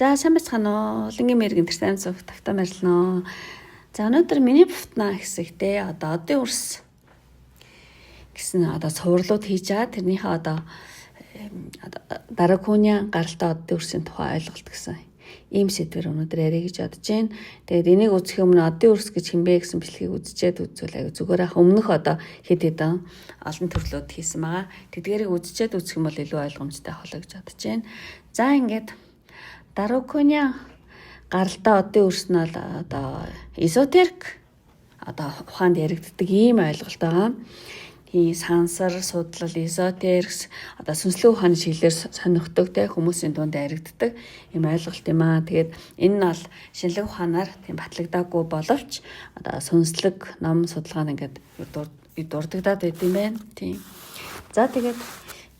За, сайн байцгаана уу? Улангийн мэрэгэн тэр сайн зүг тавтаа морилно. За, өнөөдөр миний буфтна хэсэгтээ одоо одын үрс гэсэн одоо цувралууд хийж байгаа. Тэрнийхээ одоо Даракуня гаралтай одын үрсийн тухай ойлголт гэсэн ийм сэдвэр өнөөдөр яриа гэж бодож байна. Тэгээд энийг үзэх өмнө одын үрс гэж хинбэ гэсэн бичлэгийг үзчихэд үзвэл аягүй зүгээр ах. Өмнөх одоо хэд хэдэн олон төрлүүд хийсэн байгаа. Тэдгээрийг үзчихэд үзэх юм бол илүү ойлгомжтой болоо гэж бодож байна. За, ингээд Даракуня гаралтай одын үрс нь бол одоо эзотерик одоо ухаанд яригддаг ийм ойлголт байгаа. Тийм, сансар, судлал, эзотерикс, одоо сүнслэг ухааны чиглэлээр сонирхдаг те хүмүүсийн дунд яригддаг ийм ойлголт юм аа. Тэгээд энэ нь бол шинэлэг ухаанаар тийм батлагдаагүй боловч одоо сүнслэг ном судалгаа нь ингээд дурддагдаад байд юм байна. Тийм. За, тэгээд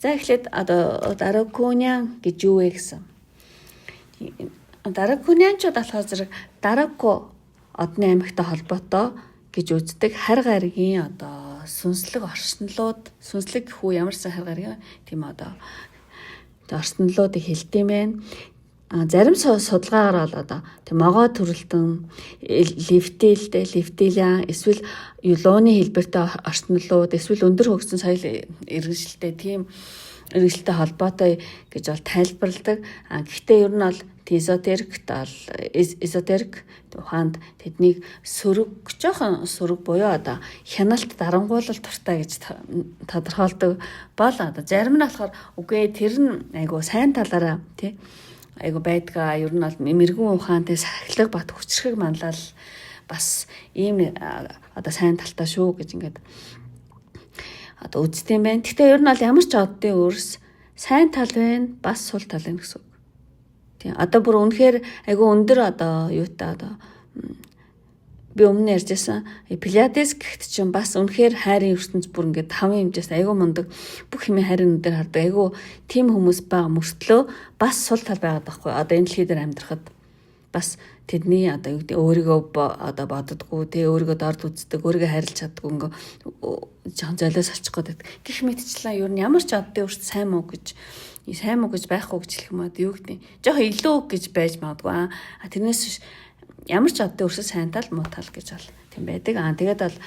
за, эхлээд одоо Даракуня гэж юу вэ гэсэн. Даракунианчууд болохоор зэрэг Дараку одны аймагтай холбоотой гэж үздэг хар гаригийн одоо сүнслэг оршинлууд, сүнслэг хүү ямарсан хар гаригийн тийм одоо оршинлуудыг хэлдэм байх. А зарим судалгаагаар бол одоо тийм могоо төрөлтөн левтилтэй левтиля эсвэл юлооны хэлбэртэй оршинлууд, эсвэл өндөр хөгжсөн соёл иргэншилтэй тийм иргэншилтэй холбоотой гэж бол тайлбарладаг. А гэхдээ ер нь бол эзотерикт бол эзотерик ухаанд тэднийг сөрөг, жоохон сөрөг буюу одоо хяналт, дарангуйлал дуртай гэж тодорхойлдог бол одоо зарим нь болохоор үгүй, тэр нь айгу сайн талаараа тий айгу байдгаа, ер нь бол мэрэгүн ухаантай сахилга бат хүчрхэг манлал бас ийм одоо сайн талтай шүү гэж ингээд одоо үздэг юм байна. Гэхдээ ер нь бол ямар ч оддын өрс сайн тал байна, бас сул тал байна гэсэн үг. Тийм. Одоо бүр үнэхээр айгу өндөр одоо юутай, одоо би өмнө ярьжсэн Пилатес гэхт чинь бас үнэхээр хайрын ертөнц бүр ингээд таван хэмжээс айгу мундаг, бүх юмын хайрын өндөр хардаг айгу тийм хүмүүс байгаа мөртлөө бас сул тал байгаад байхгүй. Одоо энэ дэлхий дээр амьдрахад бас тэдний одоо юу гэдэг, өөрийгөө одоо боддгоо те, өөрийгөө дорд үздэг, өөрийгөө хайрлаж чаддгүй, ингээ жоохон золиос олчих гээд гих мэтчлэн ер нь ямар ч оддын өрт сайн муу гэж, сайн муу гэж байхгүй гэж хэлэх юм аа, юу гэдэг, жоохон илүү гэж байж магадгүй. А тэрнээс биш ямар ч оддын өрсө сайн тал, муу тал гэж бол тийм байдаг. Аа, тэгээд бол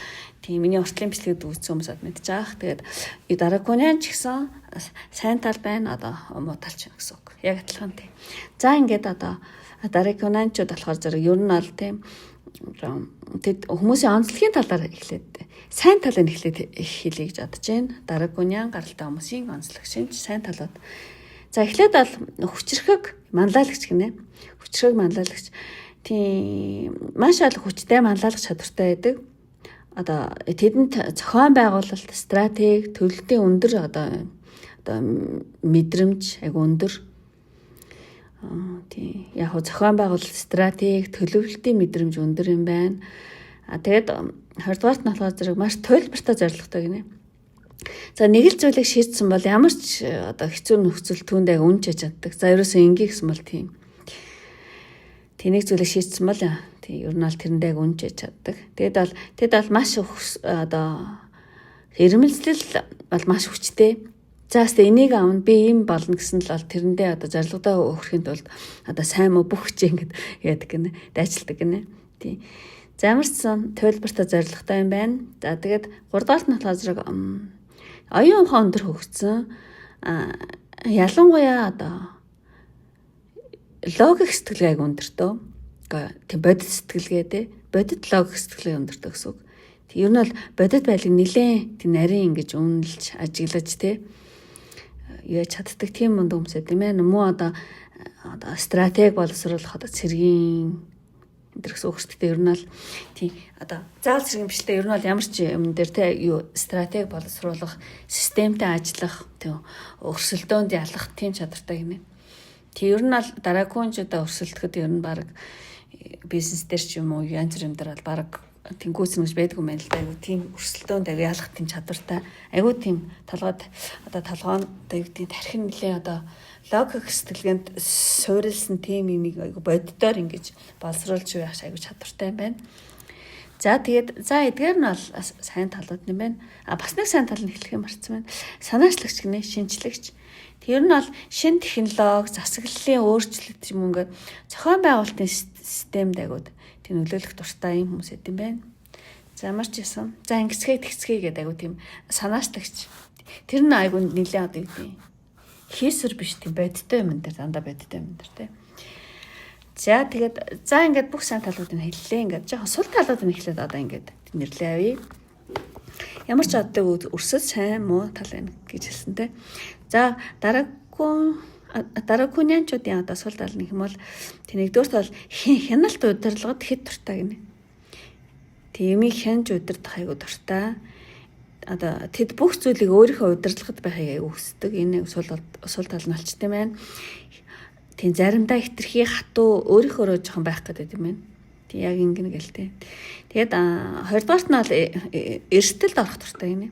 тийм миний уртлын бичлэгэд үзсэн хүмүүс од мэдчих аах. Тэгээд Даракунян ч гэсэн сайн тал байна, одоо муу тал ч гэсэн үг. Яг адилхан тийм. За, ингээд одоо Даракунанчууд болохоор зэрэг ер нь бол тийм тэд хүмүүсийн онцлогийн талаар эхлээд сайн талыг эхлээд хэлье гэж бодож байна. Даракунян гаралтай хүмүүсийн онцлог шинж сайн талууд. За, эхлээд бол хүчрхэг манлайлагч гинэ. Хүчрхэг манлайлагч. Тийм, маш олон хүчтэй манлайлах чадвартай байдаг. Одоо тэдэнд зохион байгуулалт, стратеги, төлөлтийн өндөр одоо мэдрэмж айгу өндөр. Тийм. Яг хөө зохион байгуулалт, стратеги, төлөвлөлтийн мэдрэмж өндөр юм байна. А тэгээд 20 дугаарт нь болохоор зэрэг маш туйлбартай, зорилготой гинэ. За, нэг л зүйлийг шийдсэн бол ямар ч одоо хэцүү нөхцөл түүнд аяг үнж чаж чаддаг. За, ерөөсөө энгийн гэсэн бол тийм. Тэнийг зүйлийг шийдсэн бол тийм ер нь бол тэрэндээ аяг үнж чаж чаддаг. Тэгээд бол тэд бол маш одоо ирмэлзэл бол маш хүчтэй. За, хэвээ энийг аавна, би ийм болно гэсэн л бол тэрэндээ одоо зорилгодоо өгөхийн тулд одоо сайн муу бүх хүчээ ингэж яадаг гинэ. Дайчилдаг гинэ. Тийм. За, ямар ч сан туйлбартай, зорилготой юм байна. За, тэгээд 3 дугаарт нь болохоор зэрэг оюун ухаан өндөр хөгжсөн. А ялангуяа одоо логик сэтгэлгээ айгу өндөртөө. Тийм, бодит сэтгэлгээ те. Бодит логик сэтгэлгээ өндөртөө гэсэн үг. Тэг ер нь бол бодит байдлыг нилээн тийм нарийн ингэж үнэлж ажиглаж те яаж чаддаг тийм мундаг хүмүүс тийм ээ. Муу одоо стратеги боловсруулах одоо цэргийн энэ гэсэн үг. Ер нь бол тийм одоо заавал цэргийн биш л, ер нь бол ямар ч юм дээр те юу стратеги боловсруулах, системтэй ажиллах, тийм өрсөлдөөнд ялах тийм чадвартай гинэ. Тийм, ер нь бол дараагүйн ч одоо өрсөлдөхөд ер нь баг бизнес дээр ч юм уу янз бүр юм дээр бол баг тэнгуүцэн гэж байдгүй юм байна л да. Айгу тийм өрсөлдөөнд айгу ялах тийм чадвартай. Айгу тийм толгойд одоо толгойн одоо юу гэдэг, тархин нэлээ одоо логик сэтгэлгээнд суурилсан тийм юмыг айгу боддоор ингэж боловсруулж байх айгу чадвартай юм байна. За, тэгээд за, эдгээр нь бол сайн талууд юм байна. А бас нэг сайн тал нь эхлэх юм марцсан байна. Санаачлагч гинэ, шинжлэгч. Тэр нь бол шин технологи, засаглалын өөрчлөлт юм ингээд зохион байгуулалтын системд айгууд тийм нөлөөлөх дуртай юм хүмүүс эд юм байна. За ямар ч юм. За ингэцгээ тэгцгээ гэдэг айгуу тийм санаачлагч. Тэр нь айгуу нэлээд одоо юу гэдэг хийсвэр биш тийм бодиттой юм дээр дандаа бодиттой юм дээр тий. За тэгээд за ингээд бүх сайн талуудыг хэллээ. Ингээд жоохон сул талуудыг эхлээд одоо ингээд нэрлээ авъя. Ямар ч одоо өрсөд сайн муу тал байна гэж хэлсэн те. За дараагүнянчуудын одоо сул тал нэг юм бол тэг нэгдүгээрт бол хяналт удирдлагад хэд дуртай гинэ. Тэг юмыг хянж удирдах айгу дуртай. Одоо тэд бүх зүйлийг өөрийнхөө удирдлагад байхыг айгу хүсдэг. Энэ сул тал нь болчтой байна. Тийм заримдаа хитрхи хатуу өөрийнхөөрөө жоохон байх гэдэг юм байна. Тийм яг ингэнэ гэл те. Тэгээд хоёрдугаарт нь бол эрсдэлд орох дуртай гинэ.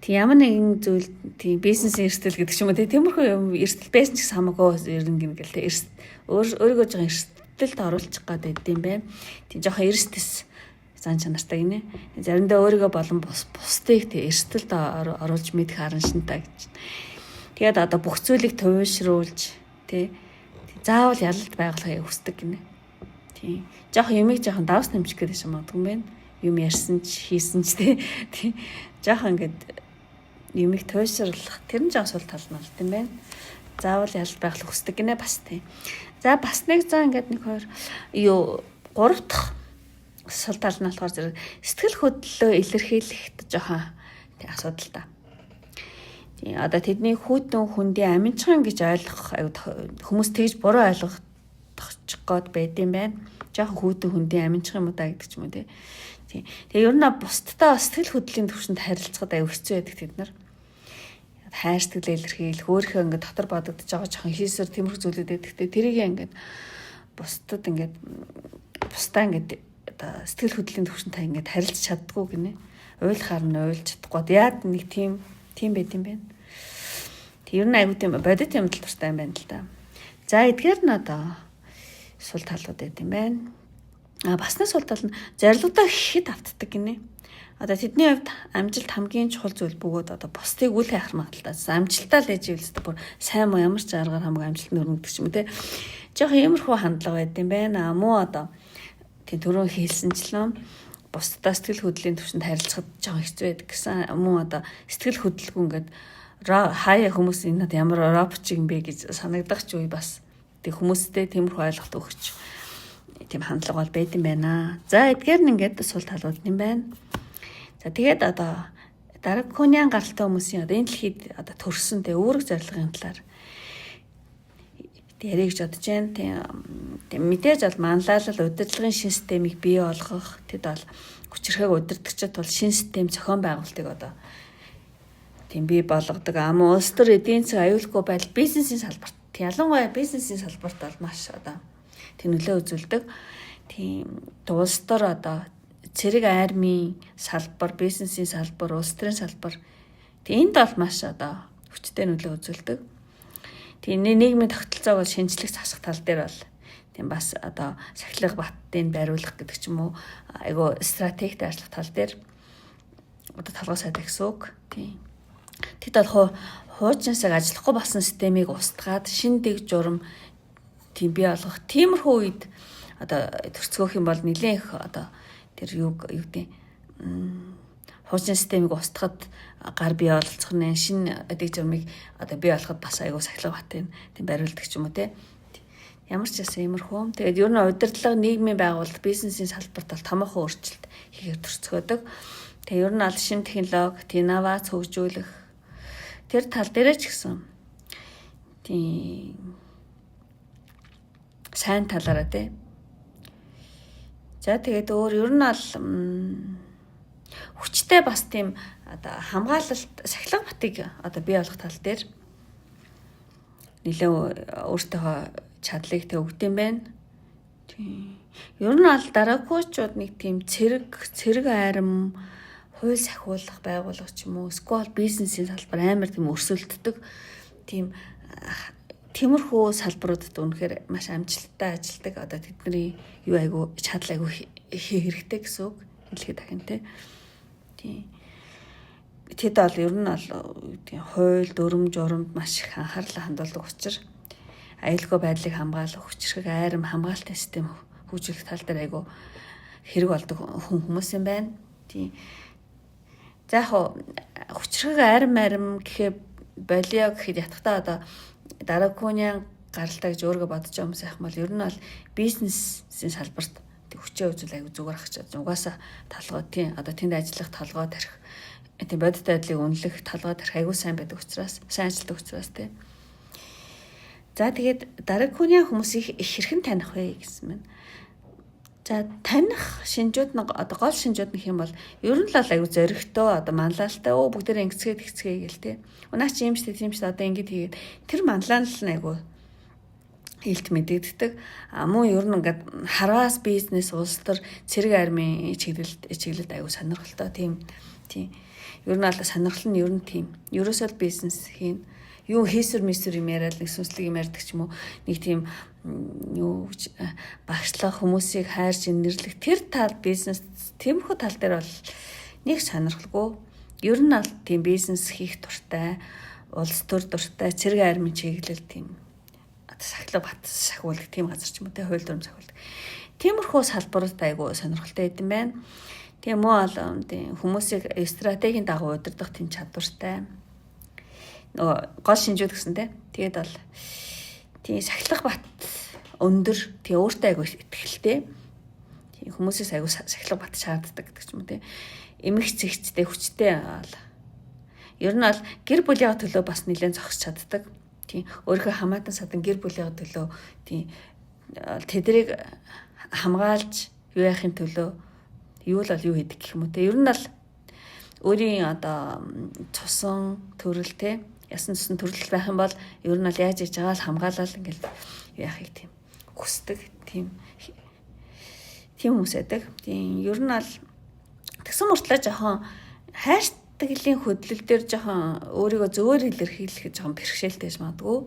Тийм ямар нэгэн зүйл тийм бизнесийн эрсдэл гэдэг ч юм уу тиймэрхүү юм эрсдэл байсан ч гэсэн хамаагүй ер нь гинэ гэл те. Өөрийгөө жоохон эрсдэлд оруулчих гээд байд юм байна. Тийм жоохон эрсдэс зан чанартай гинэ. Заримдаа өөрийгөө болон бусдыг тийм эрсдэлд оруулж мэдэх хараншинтай гэж. Тэгээд одоо бүх зүйлийг туйшруулж тий заавал ялалт байгуулахыг хүсдэг гинэ. Тийм. Жохон юмыг жохон давс нэмчих гэдэг юм магадгүй юм байна. Юм ярьсан ч хийсэн ч тий. Тий. Жохон ингээд юмыг туйшруулах тэр нь жоон сул тал нь болд юм байна. Заавал ялалт байгуулах хүсдэг гинэ бас тий. За бас нэг за ингээд нэг хоёр юу гурав дахь сул тал нь болохоор зэрэг сэтгэл хөдлөлөө илэрхийлэхэд жоохон тий асуудал та. Тийм одоо тэдний хүйтэн хүндийн аминчхан гэж ойлгох хүмүүс тэгж буруу ойлгох гээд байд юм байна. Жоохон хүйтэн хүндийн аминчхан юм уу да гэдэг ч юм уу тий. Тийм. Тэгээ ер нь бусдтай сэтгэл хөдлөлийн түвшинд харилцахад аюу хэцүү байдаг тэд нар. Хайр сэтгэлээ илэрхийлэх, өөрийнхөө ингээд дотор бодогдож байгаа жоохон хийсвэр тиймэрхүү зүйлүүд байдаг. Тэрийг ингээд бусдад ингээд бусдаа ингээд одоо сэтгэл хөдлөлийн түвшинд та ингээд харилцаж чаддгүй гинэ. Уйлахаар нь уйлж чадахгүй. Яад нэг тийм байд юм байна. Тэг ер нь аягүй тийм бодит юм л дуртай юм байна л да. За эдгээр нь одоо сул талууд байд юм байна. А бас нэг сул тал нь зорилгодоо хэд автдаг гинэ. Одоо тэдний хувьд амжилт хамгийн чухал зүйл бөгөөд одоо бусдыг үл хайх магадлалтай. Амжилтаа л ээж ивэл бүр сайн муу ямар ч аргаар хамаагүй амжилт нөрнө гэдэг ч юм уу те. Жохоо иймэрхүү хандлага байд юм байна. Муу одоо тийм түрүүн хэлсэнчлэн бусдаа сэтгэл хөдлөлийн түвшинд харилцахад жоохон хэцүү байдаг гэсэн. Муу одоо сэтгэл хөдлөлгүй ингээд хаяа хүмүүс энэ над ямар робот чиг юм бэ гэж санагдах ч үе бас тэг хүмүүстэй тиймэрхүү ойлголт өгч тийм хандлага бол байд юм байна. За эдгээр нь ингээд сул талууд юм байна. За тэгээд одоо Даракониан гаралтай хүмүүсийн одоо энэ дэлхийд одоо төрсөн тэг үүрэг зорилгын талаар ярих гэж бодож байна. Тийм мэдээж бол манлайлал удирдлагын шин системийг бий болгох тэд бол хүчирхэг удирдагчид бол шин систем зохион байгуулалтыг одоо тийм бий болгодог. Ам улс төр эдийн засаг аюулгүй байдал бизнесийн салбарт ялангуяа бизнесийн салбарт бол маш одоо тийм нөлөө үзүүлдэг. Тийм улс төр одоо цэрэг армийн салбар, бизнесийн салбар, улс төрийн салбар тийм энд бол маш одоо хүчтэй нөлөө үзүүлдэг. Тийм нийгмийн тогтолцоог бол шинжлэх засах тал дээр бол тийм бас одоо сахилга баттыг бариулах гэдэг ч юм уу айгу стратегт ажиллах тал дээр одоо толгой сайтай гэсэн үг. Тийм. Тэд бол хуучин цаг ажиллахгүй болсон системийг устгаад шин дэг журам тийм бий болгох тиймэрхүү үед одоо төрцгөөх юм бол нэлээд их одоо тэр юу гэдэг хуучин системийг устгахад гар бий бололцох нь шинэ дэг журмыг одоо бий болгоход бас айгу сахилга батын тийм бариулдаг ч юм уу те. Ямар ч байсан иймэрхүү. Тэгээд ер нь удирдлага нийгмийн байгуулалт бизнесийн салбарт бол томоохон өөрчлөлт хийхээр төрцгөөдөг. Тэгээд ер нь аль шин технологи, инновац хөгжүүлэх тэр тал дээрээ ч гэсэн тийм сайн талаараа тий. За тэгээд өөр ер нь бол хүчтэй бас тийм одоо хамгаалалт сахилга батыг одоо бий болгох тал дээр нэлээ өөртөөхөө чадлыг тэг өгд юм байна. Тийм. Ер нь бол дараагуучууд нэг тийм цэрэг арим хууль сахиулах байгууллага ч юм уу эсвэл бизнесийн салбар амар тийм өрсөлддөг тийм тиймэрхүү салбаруудад үнэхээр маш амжилттай ажилладаг. Одоо тэдний юу айгу чадал айгу хэрэгтэй гэсэн үг. Хэлэхэд дахин те. Тийм. Тэд бол ер нь бол тийм хууль, дүрм, журамд маш их анхаарлаа хандуулдаг учраас аюулгүй байдлыг хамгаалах, хүчирхэг айрам хамгаалтын систем хөгжүүлэх тал дээр айгүй хэрэг болдог хүмүүс юм байна. Тийм. За яг хүчирхэг айрам гэхээ болио гэхэд ятгахтаа одоо Даракуниан гаралтай гэж өөрийгөө бодож байгаа хүмүүс яах юм бол ер нь бол бизнесийн салбарт хүчээ үзүүл айгүй зүгээр ах гэж. Угаасаа толгой тийм одоо тэнд ажиллах толгой тарих тийм бодит байдлыг үнэлэх толгой тарих айгүй сайн байдаг учраас сайн ажилладаг учраас тийм. За тэгээд Даракуниан хүмүүсийг хэрхэн таних вэ гэсэн мэн. За таних шинжүүд нь одоо гол шинжүүд нь гэх юм бол ер нь л айгүй зоригтой одоо манлайлалтай өө бүгдээрээ ингэцгээ тэгцгээ гэл те. Унаа чи юм штэ тийм штэ одоо ингэж хийгээд тэр манлайлал нь айгүй илт мэдэгддэг. А мөн ер нь ингээд хараас бизнес улс төр цэрэг армийн чиглэлд айгүй сонирхолтой тийм тийм. Ер нь бол сонирхол нь ер нь тийм. Ерөөсөө л бизнес хийн. Юу хийсвэр мисвэр юм яриад нэг сүнслэг юм ярьдаг ч юм уу нэг тийм юу гэж багшлах хүмүүсийг хайрж нэрлэх тэр тал бизнес тиймэрхүү тал дээр бол нэг сонирхолгүй. Ер нь бол тийм бизнес хийх дуртай, улс төр дуртай, цэрэг армийн чиглэл тийм сахилга бат сахиулдаг тийм газар ч юм уу те хууль дүрм сахиулдаг. Тиймэрхүү салбарт айгу сонирхолтой байд юм байна. Тийм үү бол тийм хүмүүсийг стратегийн дагуу удирдах тийм чадвартай. Нөгөө гол шинжүүд гэсэн те. Тэгээд бол тийм сахилга бат өндөр тийм өөртөө айгу итгэлтэй. Тийм хүмүүсээс айгу сахилга бат шаарддаг гэдэг ч юм уу те. Эмх цэгцтэй хүчтэй бол ер нь бол гэр бүлийн төлөө бас нэлээд зогсож чаддаг. Тийм өөрийнхөө хамаатан садан гэр бүлийн төлөө тийм тэднийг хамгаалж юу яахын төлөө юу л бол юу хийдэг гэх юм уу те. Ер нь бол өөрийн одоо цусан төрөл те ясан цусан төрөл байх юм бол ер нь бол яаж хийж байгаа л хамгаалал ингээл яахыг тийм хүсдэг тийм тийм хүмүүс байдаг. Тийм ер нь бол тэгсэн мөртлөө жоохон хайртаглийн хөдлөл дээр жоохон өөрийгөө зөөр илэрхийлэх жоохон бэрхшээлтэй байж магадгүй.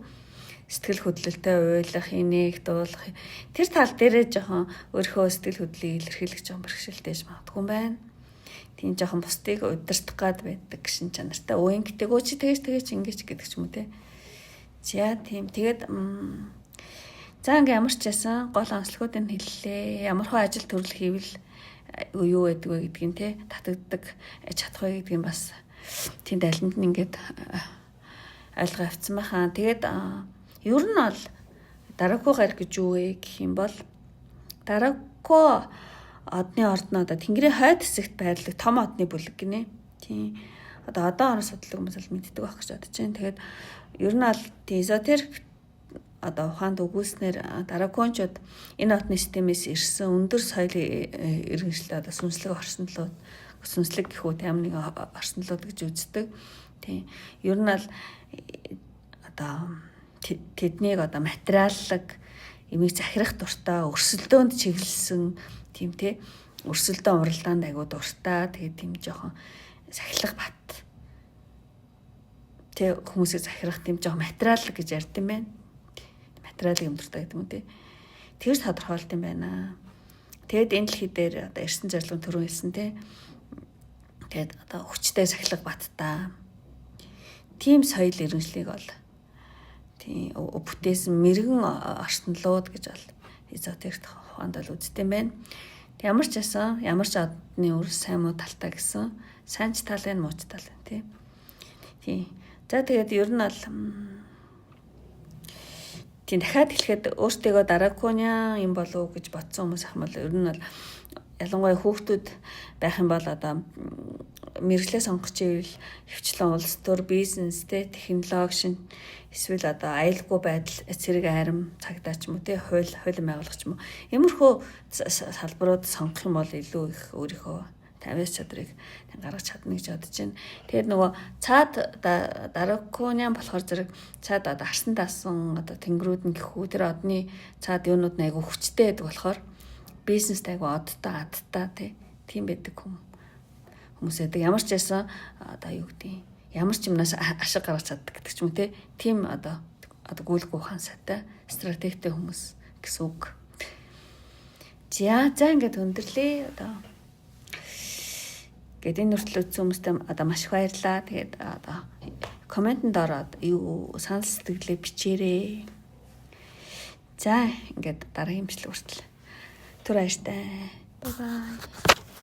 Сэтгэл хөдлөлтөй уйлах, инээх, дуулах тэр тал дээрээ жоохон өөрийнхөө сэтгэл хөдлөлийг илэрхийлэх жоохон бэрхшээлтэй байж магадгүй юм байна. Тийм жоохон бусдыг удирдах гад байдаг шин чанартай. Өө ингэдэг өө чи тэгэж тэгэж ингэж гэдэг ч юм уу те. За тийм тэгээд за ингээ ямар ч байсан гол онцлогуудыг хэллээ. Ямар хөө ажил төрөл хийвэл юу байдаг вэ гэдгийг те татагддаг чадах вэ гэдгийг бас тийм далинд нь ингээд ойлгоо авцсан байхаа. Тэгээд ер нь бол Дарако гар гэж юу вэ гэх юм бол Дарако одны ордноо одоо Тэнгэрийн хойд хэсэгт байрладаг том одны бүлэг гинэ. Тийм. Одоо орон судлаг хүмүүс л мэддэг байх гэж бодож байна. Тэгээд ер нь бол тийм эзотерик одоо ухаанд өгүүлснээр Даракончууд энэ одны системээс ирсэн өндөр соёл иргэншилтэй одоо сүнслэг орсонлууд сүнслэг гэх үү тийм нэг орсонлууд гэж үздэг. Тийм. Ер нь бол одоо тэднийг одоо материаллаг эмийг захирах дуртай өрсөлдөөнд чиглэсэн тийм те өрсөлдөөн уралдаанд айгуу дуртай тэгээд тийм жоохон сахилга бат те хүмүүсийг захирах тийм жоохон материал гэж ярьд юм байна. Материалыг юм дуртай гэдэг юм те. Тэр тодорхойлт юм байна. Тэгэд энэ дэлхий дээр одоо ирсэн зорилго түрүү хэлсэн те. Тэгээд одоо хүчтэй сахилга баттай. Тийм соёл иргэншлийг бол тийм бүтээсэн мэрэгэн орсонлууд гэж бол эзотерик ухаанд бол үздэг юм байна. Тэг ямар ч байсан ямар ч одны үр сайн муу талтай гэсэн сайн ч тал байна муу ч тал байна тий. Тийм. За тэгээд ер нь бол тийм дахиад хэлэхэд өөртөөгөө Даракуниан юм болов уу гэж бодсон хүмүүс ах юм бол ер нь бол ялангуяа хүүхдүүд байх юм бол одоо мэргэжлээ сонгох чивэл хвчлэн улс төр бизнес те технологи шин эсвэл одоо аюулгүй байдал цэрэг арим цагдаа ч юм уу те хууль хуулийн байгууллага ч юм уу иймэрхүү салбарууд сонгох юм бол илүү их өөрийнхөө тавиас чадрыг гаргаж чадна гэж бодож байна. Тэгээд нөгөө цаад Даракуниан болохоор зэрэг цаад одоо арсан даасан одоо тэнгэрүүд нь гэхүү тэр одны цаад юунууд нь айгу хүчтэй байдаг болохоор бизнест айгу одтой адтай тий тийм байдаг хүмүүс байдаг. Ямар ч байсан одоо юу гэдэг ямар ч юмнаас ашиг гаргаж чаддаг гэдэг ч юм уу тий. Тийм одоо гүйлгүү ухаан сайтай стратегтэй хүмүүс гэсэн үг. За ингээд өндөрлөө. Одоо Гээд энэ хүртэл үзсэн хүмүүстээ одоо маш их баярлалаа. Тэгээд одоо comment-энд ороод юу санал сэтгэлээ бичээрэй. За, ингээд дараагийн бичлэг хүртэл түр баяртай. Bye bye.